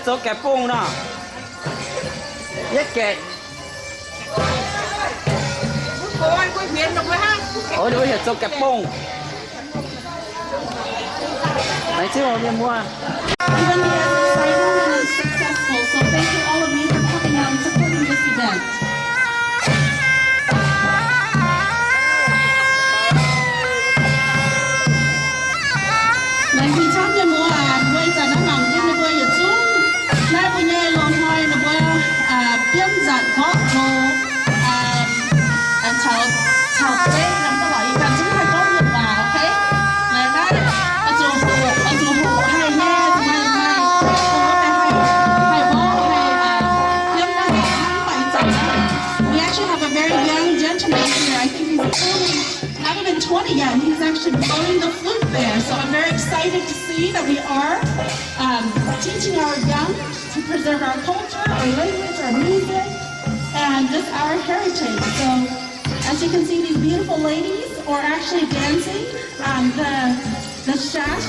Zoux gaeqv bung nor. Yie gaeqv. Ninh mbuo heuc zoux gaeqv bung. Laengz zingh oc mienh muoz. Event is exciting and it's successful, so thank you all of you for coming out and supporting this event. Laengz zingh camv mienh muoz, weic zuqc naaiv mangc jienv ninh mbuo yietc zungv naaiv mbuo nyei loz-hnoi ninh mbuo biomv nzatc gorngv hlo caux, caux zeiv norm ga'lorqc, yie ganh zungv haih gorngv mienh waac, okay? Laengz naaiv, oix zuqc hoqc, oix zuqc hoqc haih nyei, oix zuqc maaih, maaih, haih mborqv, haih biomv naaiv hnangv, mv baac ih zanc naaiv, we actually have a very young gentleman here. I think he's only not even twenty yet, and he's actually blowing the flute there. So I'm very excited to see that we are, um, teaching our young to preserve our culture, our language, our music, and just our heritage. So as you can see, these beautiful ladies are actually dancing, um, the, the shash.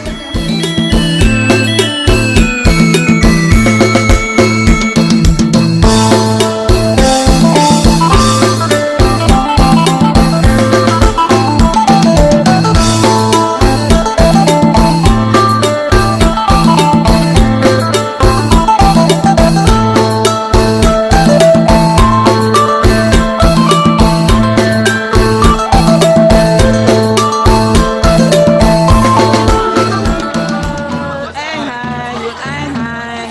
Aengx haic, yie aengx haic.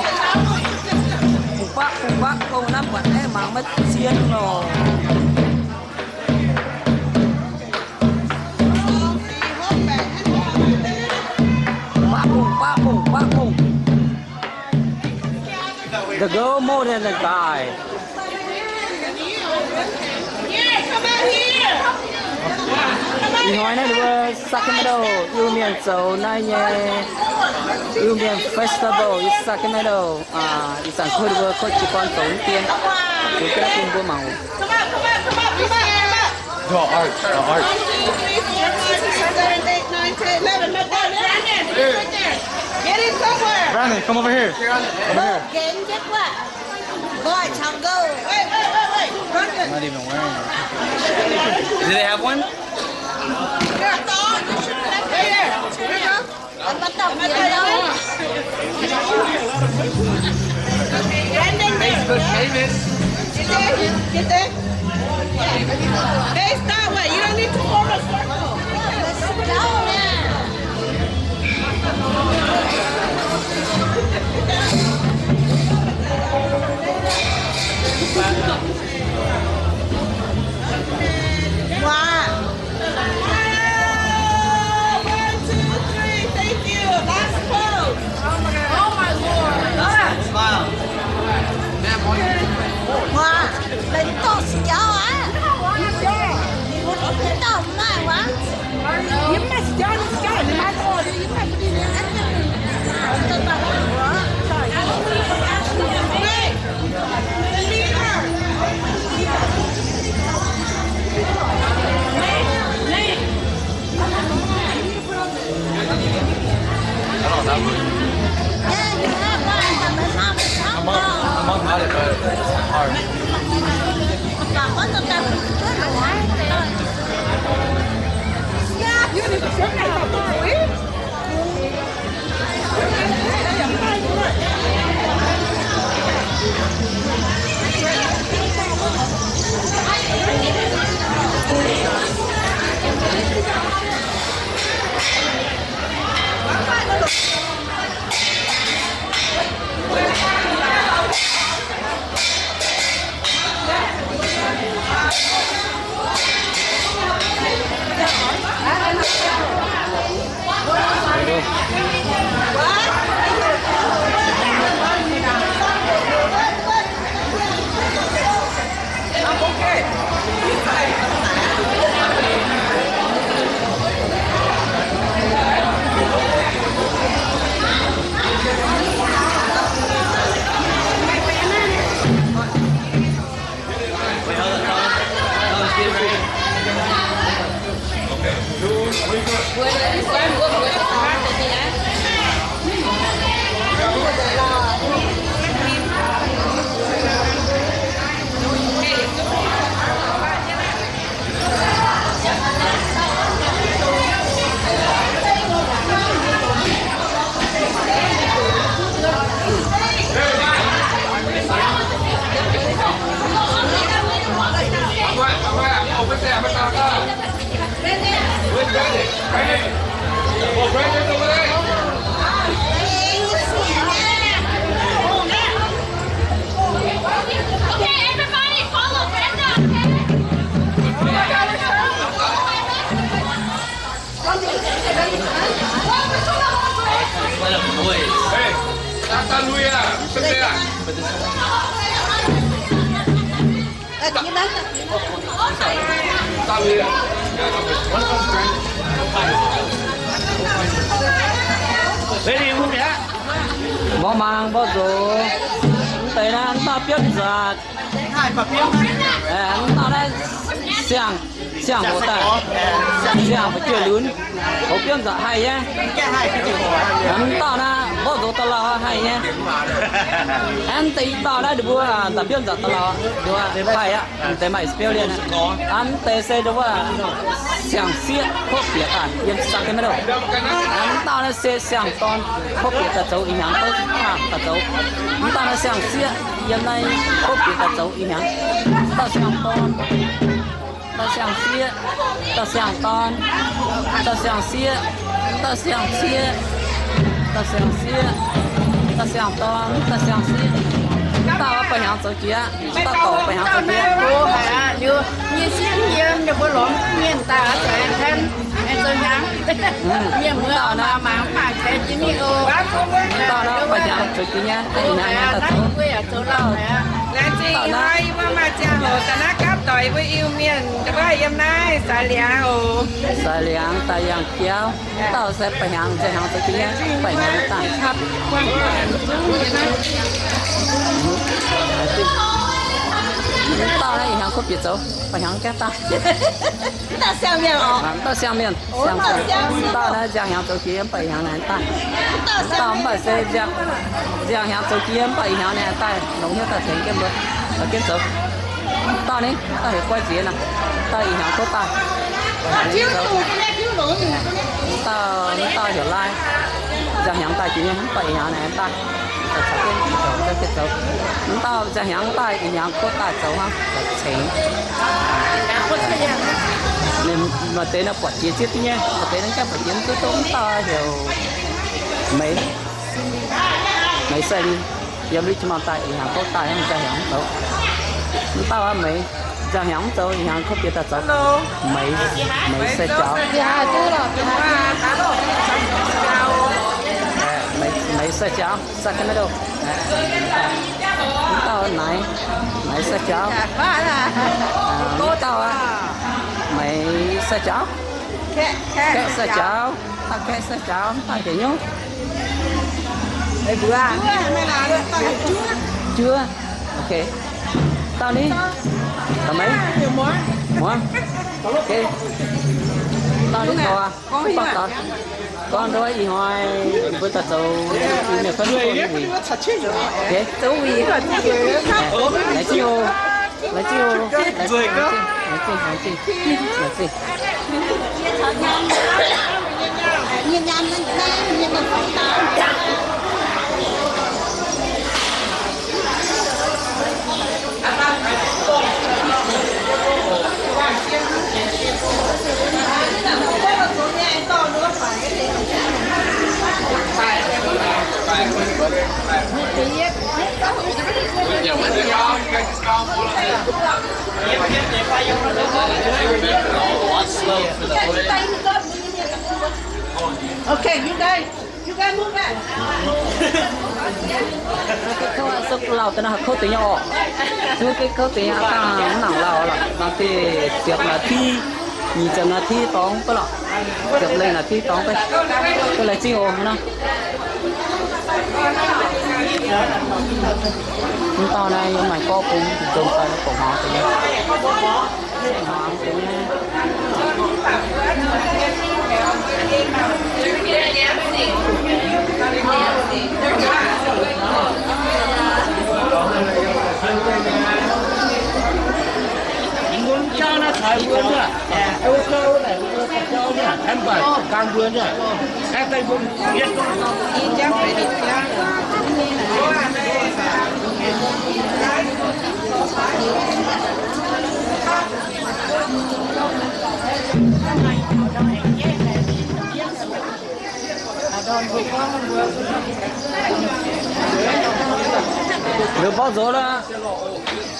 Bungx baqv bungx baqv gong naaiv buatc aengx mangc maiv zien lorqc. Baqv bungx baqv bungx baqv bungx. The girl more than the guy. Ih hnoi naaiv ninh mbuo Sacramento Iu-Mienh zoux naaiv nyei Iu-Mienh festival, Sacramento. Ih zanc kouv ninh mbuo kouv jiez gorn zoux mv dien, zoux jienv naaiv bun mbuo mangc oc. Your art, your art. Brandon, come over here. Over here. Not even wearing it. Do they have one? Facebook famous. Get there. Get there. Face that way. You don't need to form a circle. Wow. One, two, three. Thank you. Last pose. Oh my Lord. Smile. Wow. Lengc dorh six jauv aqv. Lengc dorh maaih waac. Mbuo mangc mbuo nzuqc, mv deix naaiv mv dauh biomv nzatc. Mv dauh naaiv siang, siang hoc daaih, siang fu'jueiv lunx, hoc biomv nzatc haih nyei. Mv dauh naaiv mborqv nzox da'lauh haih nyei. Mv deix i dauh naaiv ninh mbuo nzatc biomv nzatc da'lauh haih aqv. Mv deix maaih experience aqv. Mv deix se ndongc wuov siang-sieqv kov bieqc daaih yiem Sacramento. Mv dauh naaiv se siang-dorn kov bieqc daaih zoux ih hnyangx duqv daaih zoux. Mv dauh naaiv siang-sieqv yiem naaiv kov bieqc daaih zoux ih hnyangx. Dauh siang-dorn, dauh siang-sieqv, dauh siang-dorn, dauh siang-sieqv, dauh siang-sieqv, dauh siang-sieqv, dauh siang-dorn, dauh siang-sieqv. Mv dauh ba'hnyangx zoux jiex, mv dauh dorc ba'hnyangx zoux jiex. Nyei sieqv yiem ninh mbuo lorz mienh daaih zoux hnyangx, zoux hnyangx. Mienh muoz mangc mangc mangc jiex nyei oc. Mv dauh nor ba'hnyangx zoux jiex nyei, ih hnyangx daaih zoux. Laengz zingh yie mbuo maaih ziangh hoc daaih naaiv gapv doic yie mbuo Iu-Mienh, wuov yiem naaiv Saaix Liangx oc. Saaix Liangx daaih yangh jauv. Mv dauh se ba'hnyangx, nzengc hnyangx zoux jiex nyei, ba'hnyangx daaih. Mv dauh naaiv ih hnyangx kuv bieqc zoux, ba'hnyangx jauv daaih. Mv dauh siang-mienh oc. Mv dauh siang-mienh, siang-siang. Mv dauh naaiv nziang hnyangx zoux jiex yiem ba'hnyangx naaiv daaih. Mv dauh mv baac se nziang, nziang hnyangx zoux jiex yiem ba'hnyangx naaiv daaih, longx hnyouv daaih tengx jienv mbuo, tengx jienv zoux. Mv dauh ni, mv dauh heuc Guai Nziex nor, mv dauh ih hnyangx kuv daaih. Mv dauh, mv dauh heuc Lai, nziang hnyangx daaih jiex nyei, mv baac ih hnyangx naaiv daaih. Mv dauh nziang hnyangx daaih, ih hnyangx kuv daaih zoux hnangv, cengx. Maaih deix nor buatc jiex zieqv duqv nyei, maaih deix nor gaengh buatc jiex mv duqv. Mv dauh heuc Meix, Meix Sai Lin, yiem Richmond daaih, ih hnyangx kuv daaih hnangv, nziang hnyangx mv zoux. Mv dauh aqv, Meix, nziang hnyangx mv zoux, ih hnyangx kuv bieqc daaih zoux. Meix, Meix Sai Jaux. Meix, Meix Sai Jaux, Sacramento. Mv dauh Naix, Naix Sai Jaux. Mv dauh aqv, Meix Sai Jaux, Kaeqv Sai Jaux, dauh Kaeqv Sai Jaux, mv dauh heuc nyungc. Juov, ok. Dauh ni, dauh Meix, muoz, ok. Dauh ni, dauh aqv, gorngv nduov ih hnoi mbuo daaih zoux mienh fai mv zoux wuic. Laengz zingh oc, laengz zingh oc, laengz zingh, laengz zingh, laengz zingh, laengz zingh. Okay, you guys, you guys move back. Kouv deix nyei oc. Kouv deix nyei aqv, dangh mv nangc lauh lorqc. Dangh deix ziepc naaiv ti, nyic ziepc naaiv ti dorngx beiv lorqc. Ziepc lengh naaiv ti dorngx beiv. Duqv laengz zingh oc nor. Mv dauh naaiv yiem maaih gorqv bung, nzong daaih gorqv hmuangx deix nyei. Hmuangx deix nyei. Mbuo mv jauv naaiv caux mbuo nyei, Âu Châu naaic, mbuo caux jauv nyei, mv baac gan mbuo nyei. Liuz mborqv nzox lorqc.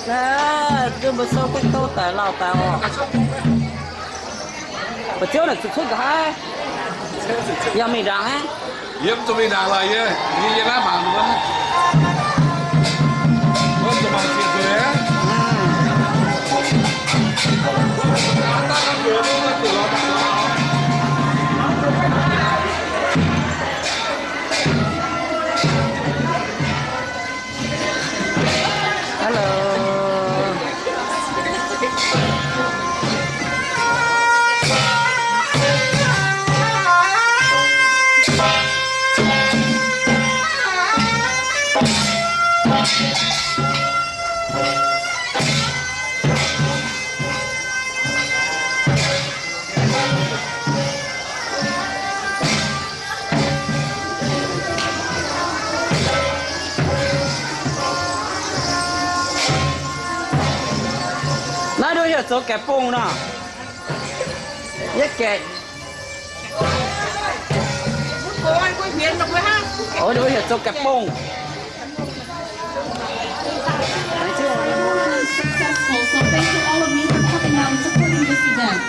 Naaiv, mbuo souv gaeqv kouv daaih lauh daaih oc. Ba'ziouv naaic zuqc cuotv nqa'haav. Yangh mingh ndaangc aqv. Yie mv zuqc mingh ndaangc lorqc, yie, yie, yie naaiv mangc wuov. Naaiv nduov heuc zoux gaeqv bong nor. Yie gaeqv. Nduov heuc zoux gaeqv bong. Successful. So thank you all of you for coming out and supporting this event.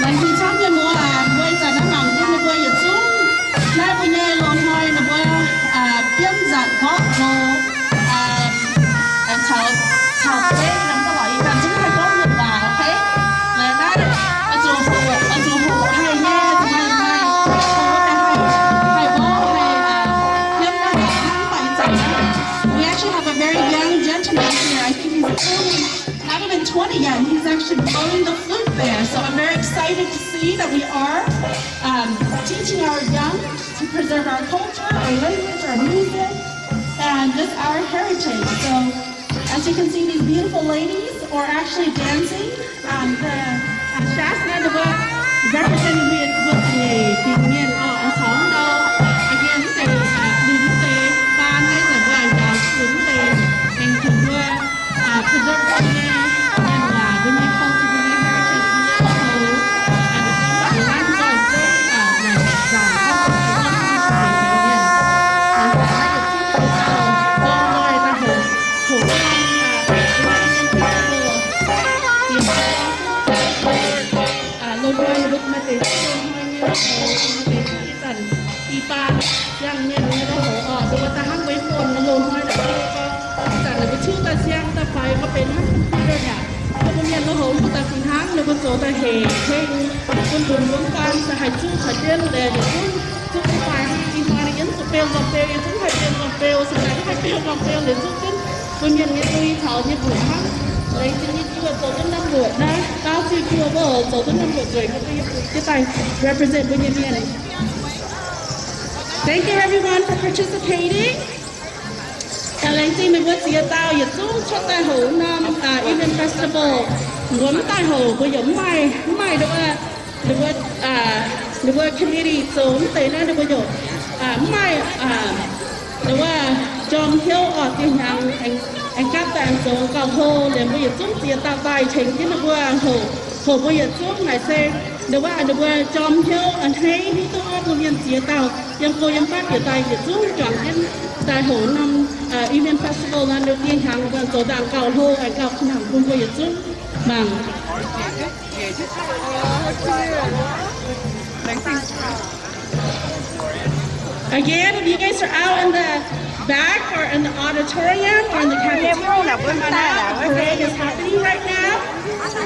Laengz zingh camv nyei mbuo aac, mbuo ih zanc naaiv mangc duqv ninh mbuo yietc zungv naaiv mbuo nyei loz-hnoi ninh mbuo biomv nzangc gorngv loz caux caux zeiv, ninh mbuo lorz ih ganh zungv haih gorngv nyei waac, okay? Laengz naaiv oix zuqc hoqc, oix zuqc hoqc haih nyei, oix zuqc maaih, maaih hoqc haih, haih mborqv haih biomv naaiv hnangv. Mv baac ih zanc naaiv, we actually have a very young gentleman here. I think he's only not even twenty yet, and he's actually blowing the flute there. So I'm very excited to see that we are um, teaching our young to preserve our culture, our language, our music, and just our heritage. So, as you can see, these beautiful ladies are actually dancing. Um, the uh, Shasta, the representative with the Indian, uh, again, they, uh, they, they, and to, uh, preserve the culture, the heritage, and the language. Ih zanc i baan siang-mienh nyei lo hoc oc, nduov daaih hnangv mbuo mienh nyei loz-hnoi naaic, ih zanc ninh mbuo ciuv daaih siang daaih faix gorngv benx hnangv computer naaic. Mbuo mienh lo hoc mbuo daaih fih hnangv, ninh mbuo zoux daaih hec heng bun mbuo mbuo baan daaih haih zuqc caux jienv deix yietc zungv zuqc daaih hnangv ih hnoi ninh yiem zuqc beu nzauh beu, yietc zungv haih beu nzauh beu, se daaih haih beu nzauh beu, yietc zungv jienv mbuo mienh nyei lui caux nyei mbuoqc hnangv. Laengz zingh nyei juoh zoux duqv norm mbuoqc naaiv, daauv zuiz juoh mbuo zoux duqv norm mbuoqc nzueic nyei, mbuo yiem zuqc jienv daaih represent mbuo nyei mienh. Thank you everyone for participating. Laengz zingh meih mbuo ziex dauh yietc zungv cuotv daaih hoc norm Evening Festival. Mbuo mv daaih hoc mbuo yaac mv maaih, mv maaih ninh mbuo, ninh mbuo committee zoux mv deix naaiv, ninh mbuo yaac mv maaih ninh mbuo jorm hnyouv oc. Dieh hnyangx aengx gapv daaih aengx zoux gauh hlo liuz, mbuo yietc zungv ziex dauh daaih tengx jienv ninh mbuo hoc, hoc mbuo yietc zungv naaic se ninh mbuo, ninh mbuo jorm hnyouv a'hneiv hiuv duqv gorngv mbuo mienh ziex dauh yiem go yiem fatv bieqc daaih yietc zungv juangc jienv daaih hoc norm Evening Festival naaiv. Dieh hnyangx mbuo zoux ndaangc gauh hlo, aengx gauh ka'nangc bun mbuo yietc zungv mangc. Again, if you guys are out in the back or in the auditorium or in the cafeteria, come on out. The parade is happening right now.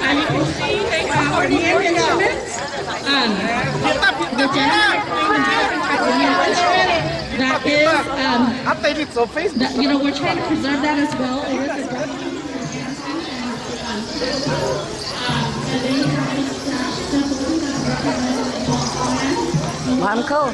Uh, you can see they have army instruments. Um, the general playing the different types of instruments. That is, um, that, you know, we're trying to preserve that as well. It is a Mangkau.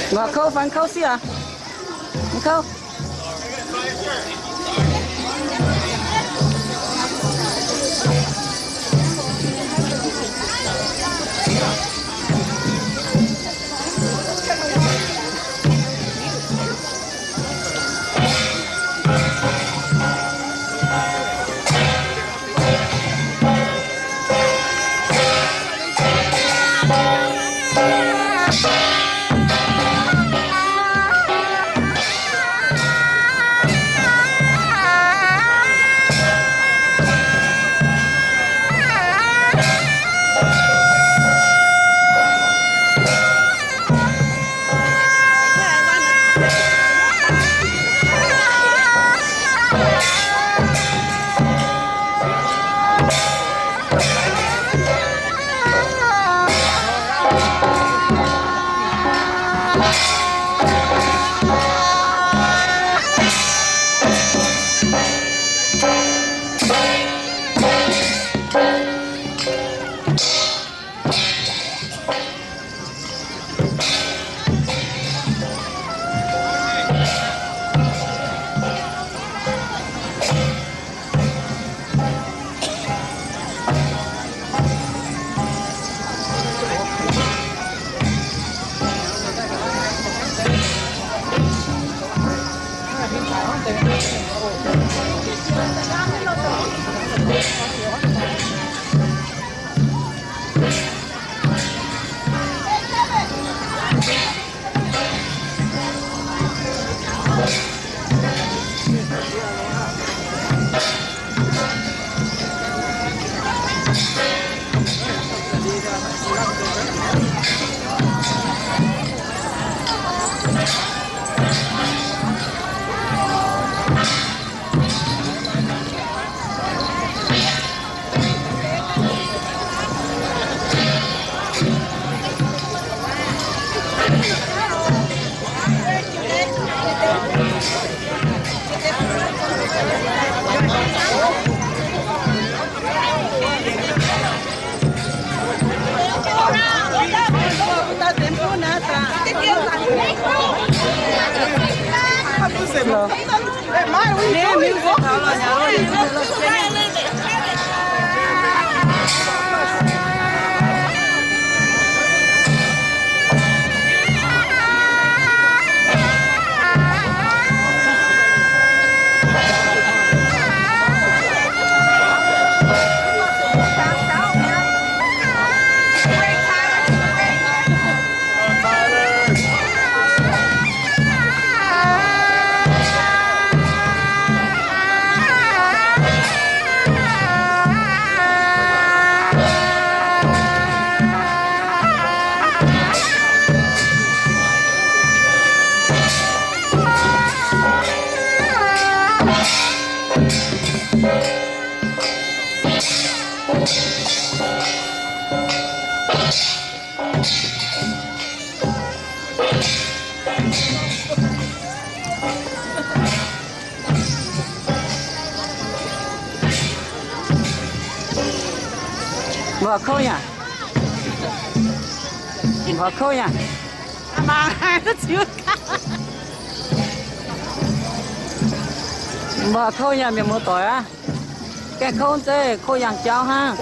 Ngorc kouv fai kouv sieqv aac? Kouv. Mbuo kouv yaac, mbuo kouv yaac, mbuo kouv yaac mienh muoz-doic aav. Gaengh kouv zeiv kouv yangh jauv hnangv.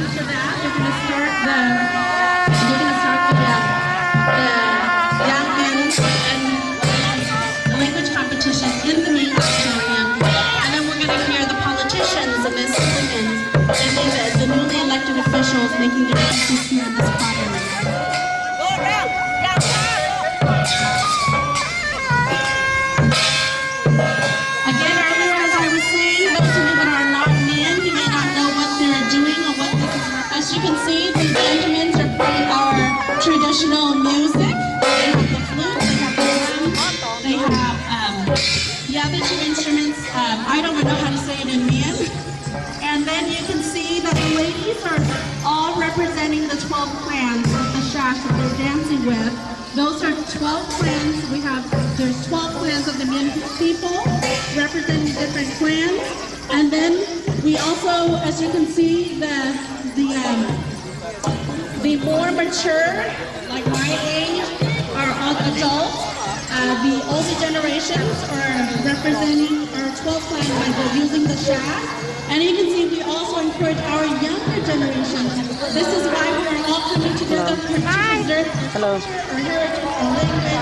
After that, we're gonna start the, we're gonna start the, uh, the Yangmian and the language competition in the main auditorium. And then we're gonna hear the politicians and their slogans, and then the, the newly elected officials making their speeches here in this province. Again, earlier, as I was saying, those of you that are not Mien, you may not know what they're doing or what this is. As you can see, the gentlemen are playing our traditional music. They have the flute, they have the drum, they have, um, the other two instruments. Um, I don't know how to say it in Mien. And then you can see that the ladies are all representing the twelve clans of the Shash that they're dancing with. Those are twelve clans. We have, there's twelve clans of the Mien people representing different clans. And then we also, as you can see, the, the, um, the more mature, like my age, are all adults. Uh, the older generations are representing our twelve clan by the, using the shash. And you can see we also encourage our younger generations. This is why we are all coming together to preserve our culture, our heritage, our language,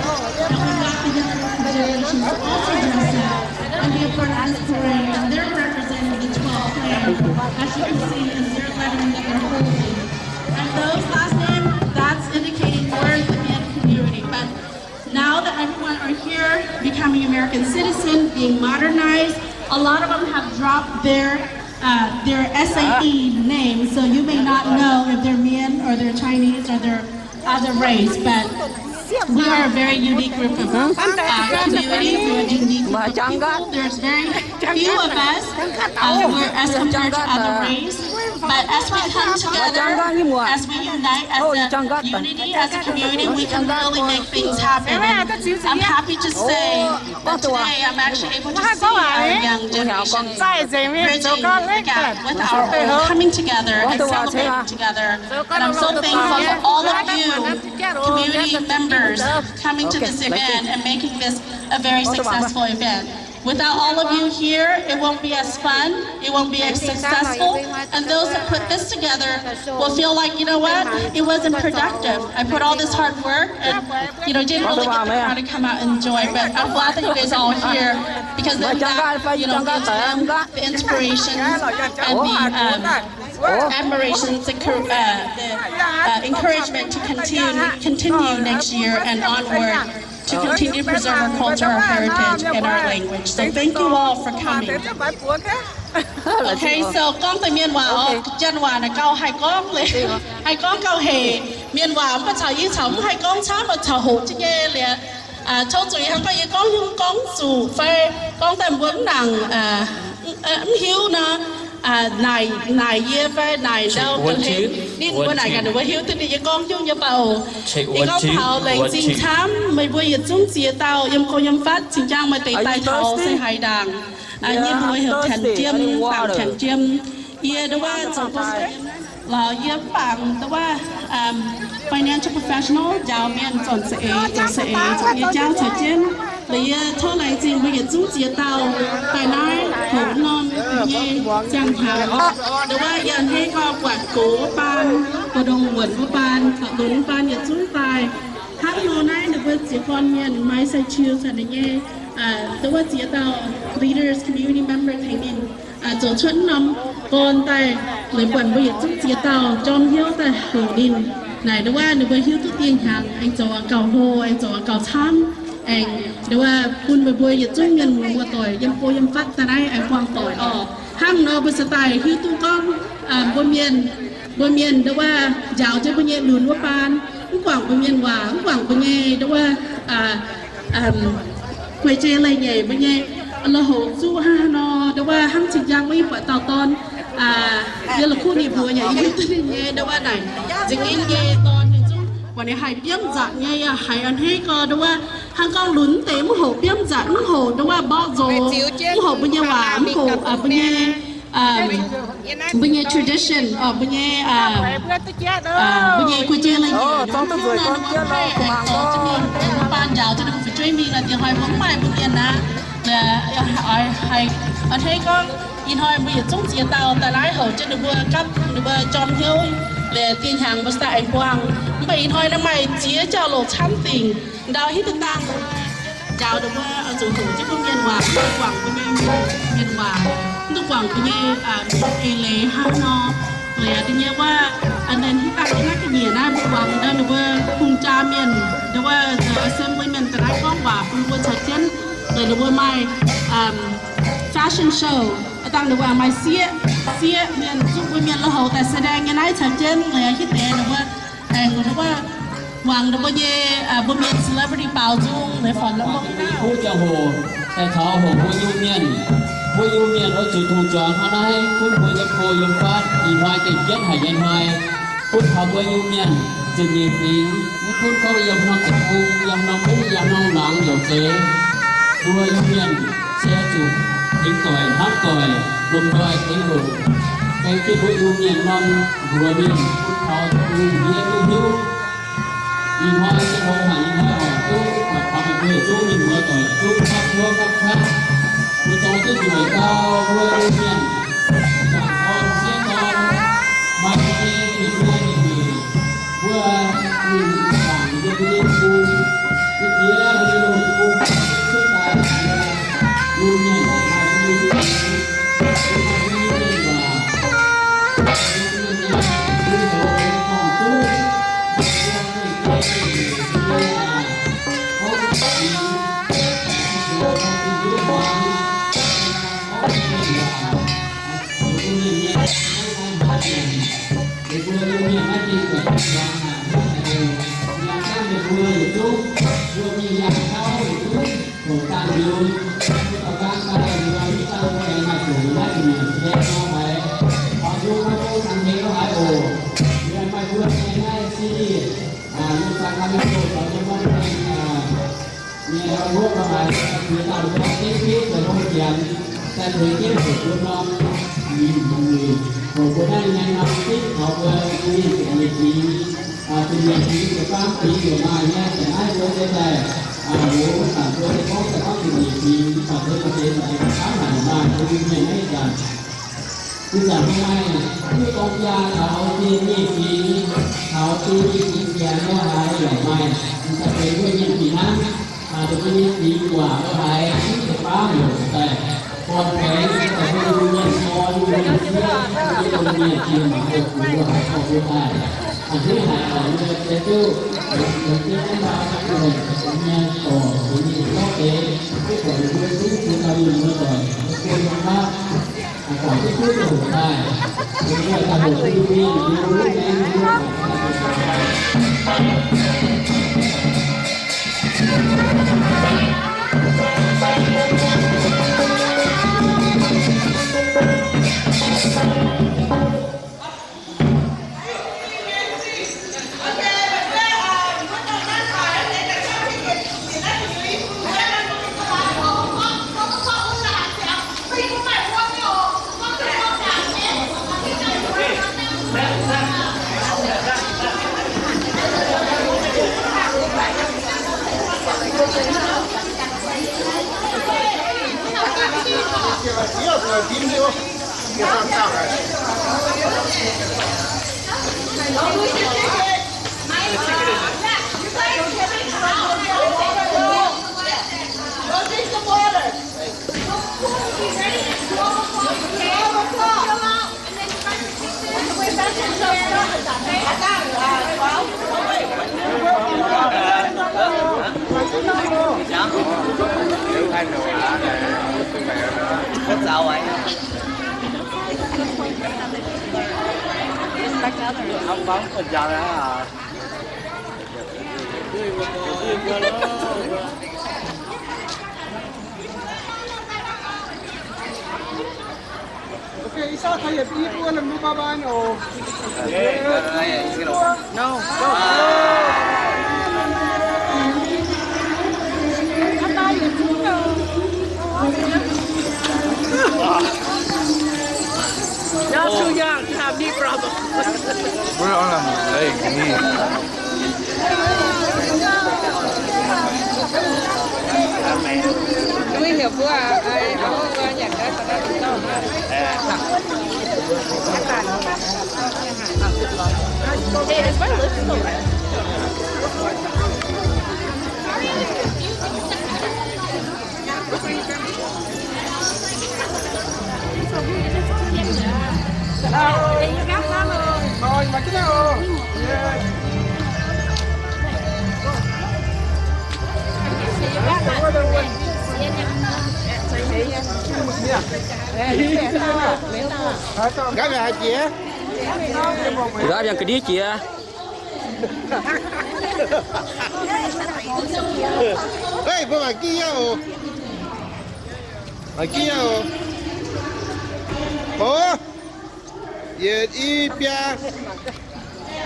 and we want the younger generations to also dress up and be a part of this parade, and they're representing the twelve clans. As you can see, is their lettering that they're holding. And those last name, that's indicating we're the Mien community. But now that everyone are here becoming American citizen, being modernized, a lot of them have dropped their uh, their S A E name, so you may not know if they're Mien or they're Chinese or they're other race, but we are a very unique group of uh, community. We're a unique group of people. There's very few of us uh, we're as compared to other race, but as we come together, as we unite as a unity, as a community, we can really make things happen. And I'm happy to say that today I'm actually able to see our young generation bridging the gap with our old, coming together and celebrating together. And I'm so thankful for all of you community members coming to this event and making this a very successful event. Without all of you here, it won't be as fun, it won't be as successful, and those that put this together will feel like, you know what, it wasn't productive. I put all this hard work and, you know, didn't really get the crowd to come out and enjoy, but I'm glad that you guys are all here because then that, you know, gives them the inspiration and the um, admiration, the, uh, the uh, encouragement to continue, continue next year and onward to continue to preserve our culture, our heritage, and our language. So thank you all for coming. Okay, so gorngv deix mienh waac orqc, janx waac naaic gauh haih gorngv leiz, haih gorngv gauh hec. Mienh waac mv baac caux yie caux mv haih gorngv camv, caux hoqc jienv nyei liuz. Tov zuqc hnangv gorngv yie gorngv nyungc gorngv zuqc fai gorngv daaih mbuo mv nangc, mv hiuv nor, naaic, naaic yie fai naaic ndau ga'hlen ninh mbuo naaic gaax ninh mbuo hiuv duqv ninh yie gorngv nyungc nyei baac oc. Yie gorngv taux laengz zingh camv meih mbuo yietc zungv ziex dauh yiem gorx yiem fatv cingx jaang maaih deix daaih taux se haaix ndaangc. Yie mbuo heuc Tanx Jiem, Bangc Tanx Jiem. Yie nduov wuov zoux gong lorz yie mv bangc nduov wuov financial professional njaaux mienh zornc saeng-eix, zoux saeng-eix, zoux nyei jauv caux jienv. Liuz yie tov laengz zingh mbuo yietc zungv ziex dauh daaih naaiv hoqc norm nyei ziangh hnyangx. Nduov wuov yie a'hneiv gorngv buatc gox wuov baan, buatc ndongc wuonc wuov baan, buatc lunx wuov baan yietc zungv daaih. Hnangv nor naaiv ninh mbuo ziex gorn mienh, Mai Sai Chiu caux ninh nyei nduov wuov ziex dauh leaders, community member tengx ninh zoux cuotv norm gorn daaih, leiz buatc mbuo yietc zungv ziex dauh jorm hnyouv daaih hoqc ninh. Naaic nduov wuov ninh mbuo hiuv duqv dieh hnyangx aengx zoux gauh hlo, aengx zoux gauh camv, aengx nduov wuov bun meih mbuo yietc zungv mienh muoz doic yiem go yiem fatv daaih naaiv aengx buangh doic orqc. Hnangv nor mbuo se daaih hiuv duqv gorngv mbuo mienh, mbuo mienh nduov wuov njaaux jienv mbuo nyei lunx wuov baan, mv guangc mbuo mienh waac, mv guangc mbuo nyei nduov wuov guei jei leiz-nyeic mbuo nyei lo houx zuqv hnangv haaix nor, nduov wuov hnangv cing-jang wuov yie buatc dauh dorn, yie la'kuqv ninh mbuox yaac yie hiuv duqv ninh nyei nduov wuov naaic, nzengc ninh nyei dorn ninh zungv buatc ninh haiz biomv nzatc nyei, yaac haiz a'hneiv gorx nduov wuov hnangv gorngv lunx mv deix mv hoqc, biomv nzatc mv hoqc, nduov wuov mborqv nzox mv hoqc mbuo nyei waac, mv hoqc mbuo nyei mbuo nyei tradition, mbuo nyei, mbuo nyei guei jei leiz-nyeic nor, mbuo mv maaih aengx zorqv jienv mingh, mbuo baan njaaux jienv ninh mbuo fu'jueiv mingh nor, diex hnoi mbuo mv maaih mbuo mienh aqv. Haiz a'hneiv gorngv ih hnoi mbuo yietc zungv ziex dauh daaih naaiv hoqc jienv ninh mbuo gapv ninh mbuo jorm hnyouv liuz, dieh hnyangx mbuo se daaih aengx buangh. Mv baac ih hnoi naaiv maaih ziex jauv-louc camv dingc. Ndau hitv daaih dangh njaaux ninh mbuo oix zuqc hoqc jienv mbuo mienh waac, mv duqv guangc mbuo nyei mienh waac, mv duqv guangc mbuo nyei eix leiz hnangv nor. Liuz da'nyeic wuov, ninh hitv dangh naaiv ga'nyiec naaiv mbuo muangx ndau ninh mbuo hungh jaa mienh, ndau wuov assembly mienh daaih naaiv gorngv waac bun mbuo caux jienv. Liuz ninh mbuo maaih fashion show, dangh ninh mbuo maaih sieqv, sieqv mienh zuqv mbuo mienh lo houx daaih แสดง nyei naaiv caux jienv. Liuz hitv deix ninh mbuo aengx ndau wuov muangx ninh mbuo nyei, mbuo mienh celebrity baaux nzung leiz fon lo mbuo nyei naaiv. Kuv ziangh hoc daaih taux hoc mbuo Iu-Mienh, mbuo Iu-Mienh oix zuqc tongc juangx hnangv naaiv gunv mbuo yiem go yiem fatv ih hnoi gengh jienv haic nyei hnoi, gunv taux mbuo Iu-Mienh zinh nyeic fingx, mv gunv gorngv yiem norm deic-bung, yiem norm mungv, yiem norm laangz yaac zeiz, mbuo Iu-Mienh se zuqc tengx doic hnamv doic, lomh nzoih tengx hoc, aengx jienv mbuo Iu-Mienh norm mbuox mienh gunv taux deic-bung nyei duqv hiuv. Ih hnoi se hlo haic, ih hnoi oc, duqv buatc taux meih mbuo yietc zungv mienh muoz doic duqv gapv hnyouv gapv qaqv, mbuo dorh duqv nzueic gau mbuo Iu-Mienh, zaangc dorn sieqv dorn, maaih nyei mienh muoz mienh mueic, mbuo mienh zaangc yiem mbuo nyei bung, mbuo jiex mbuo nyei loz-bung, cuotv daaih Iu-Mienh, maaih mbuo nyei, maaih mbuo nyei mienh waac. Ih zanc maaih duqv gorngv jaa taux zienh nyei fingx, taux zienh nyei fingx sienx lorqc haaix yaac maaih, daaih benx wuov nyei fingx hnangv. Dongh mbuo nyei fingx waac lorqc haaix, mv deix baav heuc daaih gorn-tengx daaih bun mienh gorn mienh sieqv, bun mienh jiex mangc oix zuqc lorqc haaix gorngv mbuo daaih. A'hneiv haic oc, mbuo deix duqv, deix duqv mv baac mienh dorc, mienh gorngv deix, duqv dorc mbuo duqv jiex daaih mienh muoz doic, mbuo bun mbuo mapv. Okay, ih saav taux yietc i buo lengh mbuo bye bye oc. No, no. You're too young to have knee problem. We're on a leg knee. Nguy hiểm quá à. Ai, áo, áo nhặt cái. Hey, is my lip still red? Nqa'haav biangh ga'ndiev jiex. Hei, mbuo mangc gaax oc. Mangc gaax oc. Oc. Yietc i biaa.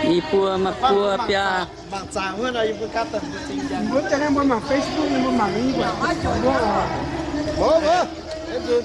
I buo, maaih buo biaa. Mangc zaangc wuov nor, yie mbuo gapv daaih mbuo zingh jaa. Mbuo jaax naaiv mbuo mangc Facebook, mbuo mangc i buatc mbuo oc. Mbuo, mbuo.